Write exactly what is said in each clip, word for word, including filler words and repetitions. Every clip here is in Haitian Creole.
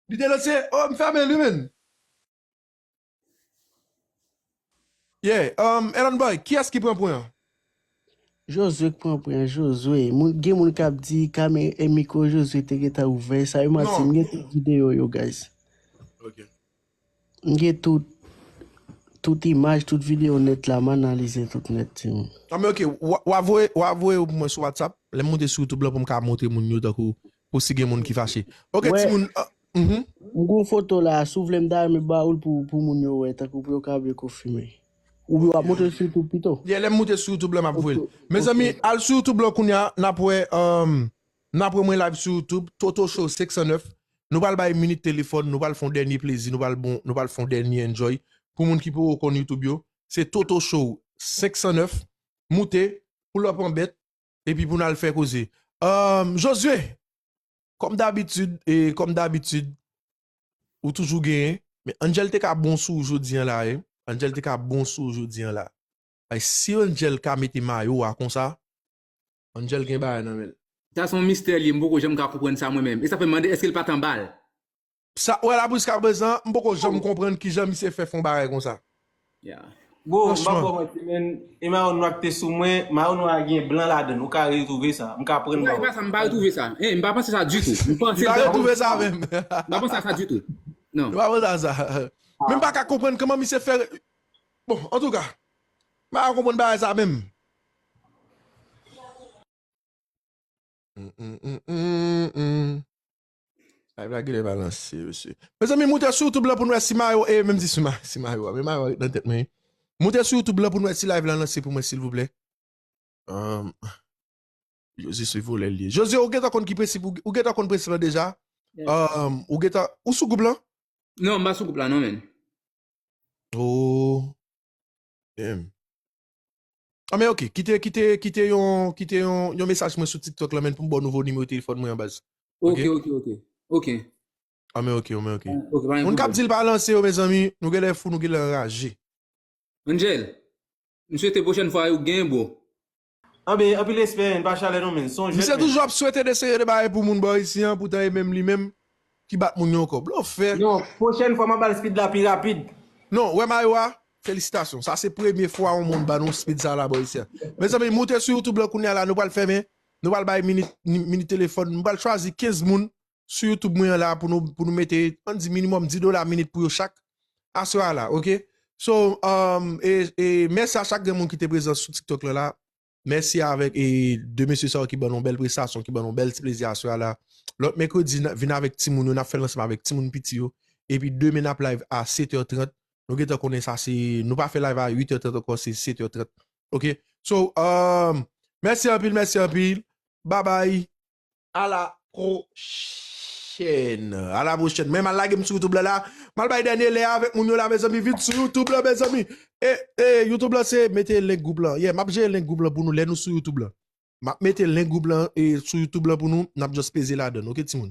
Li te lanse, oh, m fèmen li, menn. Yeah, um, Elon Boy, kiyès ki pran pwen an? Jozwe k pran pwen an, Jozwe. Moun, gen moun k ap di kamera e mikwo Jozwe te gentan ouvè. Sa yo manti, m gen tout videyo yo, guys. Ok. M gen tout, tout imaj, tout videyo nèt la, m analize tout nèt, timoun. Ah, men ok, w a, w a voye, w a voye yo pou mwen sou WhatsApp. Lè m monte sou YouTube la pou m ka montre moun yo tankou pou si gen moun ki fache. Ok, Wè, timoun. Ah, mhm. m gen yon foto la, si w vle m ta renmen ba ou l pou, pou moun yo wè, tankou pou yo ka vle konfime. Oubyen w ap montre l sou YouTube pito. Yeah, lè m monte sou YouTube la, m ap voye l. Ok, Mezanmi, ok. Al sou YouTube la kounye a, n ap wè, um, n ap wè mwen live sou YouTube, Toto Show senk san nèf. Nou pral bay minit telefòn, nou pral fè yon dènye plezi, nou pral bon, nou pral fè yon dènye enjoy. Pou moun ki poko konn YouTube yo, se Toto Show senk san nèf. Moute, pull up an bèt, epi pou n al fè koze. Um, Jozwe, kòm dabitid, e kòm dabitid, ou toujou genyen, men Angel te ka bon sou ou jodi an la, e. Angel te ka bon sou ou jodi an la. Ay, si Angel ka mete mayo a konsa, Angel gen bagay nan men l. Sa se yon mistè li ye, m poko janm ka konprann sa mwen menm. E sa fè m mande èske l pa t anba l. Sa, wè la, jiskaprezan, m poko janm konprann kijan misye fè fè yon bagay konsa. Yeah. Bro, m pa Franchman. ba w manti, men. E mayo nwa k te sou mwen, mayo nwa a gen blan ladan l. Ou ka retwouve sa. M ka prann Non, ba e w. pa sa, m pa retwouve sa. Eh, m pa panse sa ditou. M Li panse pa l retwouve dwòl. Sa menm. M pa panse sa ditou. Non. Li pa panse sa. Men m pa ka konprann kòman misye fè. Bon, antouka, m pa ka konprann bagay sa menm. Mm, mm, mm, mm, mm. Live la genlè balanse, mesye. Mezanmi, moute sou YouTube la pou n wè si mayo, e menm di si ma-, si mayo a, men mayo a ret nan tèt mwen. Moute sou YouTube la pou n wè si live la lanse pou mwen, silvouplè. Um, Jozye se vòlè l ye. Jozye, ou gentan konn ki prensip, ou, ou gentan konn prensip la deja? Yes. Um, ou gentan, ou sou gwoup lan? Non, m pa sou gwoup la, non, men. Oh. Damn. Ah, men ok, kite, kite, kite yon, kite yon, yon mesaj mwen sou TikTok la, men pou m ba w nouvo nimewo telefòn mwen an baz. Ok, ok, ok. Ok. Ah, men ok, men ok. Ok, pa gen Moun k ap pwoblèm. di l pa lanse yo, mezanmi, nou genlè fou, nou genlè anraje. Angel, m swete pwochèn fwa yo gen, bro. Anben, anpil respè, men, pa chalè non, men. Se yon jwèt, Misye men. Toujou ap swete de seri de bagay pou moun bò isi an, poutan e menm li menm ki bat moun yo ankò. Blofè. Non, pwochèn fwa m ap ba l speed la pi rapid. Non, wè mayo a, felisitasyon. Sa se premye fwa yon moun ban nou speed sa la bò isi an. Mezanmi, moute sou YouTube la kounye a la, nou pral fèmen. Nou pral bay minit, ni- minit telefòn. Nou pral chwazi kenz moun sou YouTube mwen an la pou nou, pou nou mete, ann di minimòm dis dola minit pou yo chak. Aswè a la, ok? So, um, e, e mèsi a chak grenn moun ki te prezan sou TikTok la la. Mèsi avèk e de mesye sa yo ki ban nou bèl prestasyon, ki ban nou bèl ti plezi aswè a la. Lòt mèkredi, n a- vin avèk timoun yo, n ap fè l ansanm avèk timoun piti yo. Epi demen n ap live a sèt è trant. Nou gentan konnen sa se, nou pa fè live a uit è trant ankò, se sèt è trant. Ok? So, um, mèsi anpil, mèsi anpil. Bye bye. A la pwochèn. A la pwochèn. Men m al lage m sou YouTube la la. M al bay dènye lè avèk moun yo la, mezanmi. Vin sou YouTube la, mezanmi. E, e, YouTube la se mete link gwoup lan. Yeah, m ap jere link gwoup lan pou nou lè nou sou YouTube la. M ap mete link gwoup lan e sou YouTube lan pou nou. N ap just peze ladan, ok, timoun?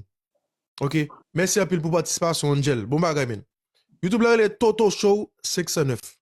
Ok. Mèsi anpil pou patisipasyon, Angel. Bon bagay, men. YouTube la rele Toto Show senk san nèf.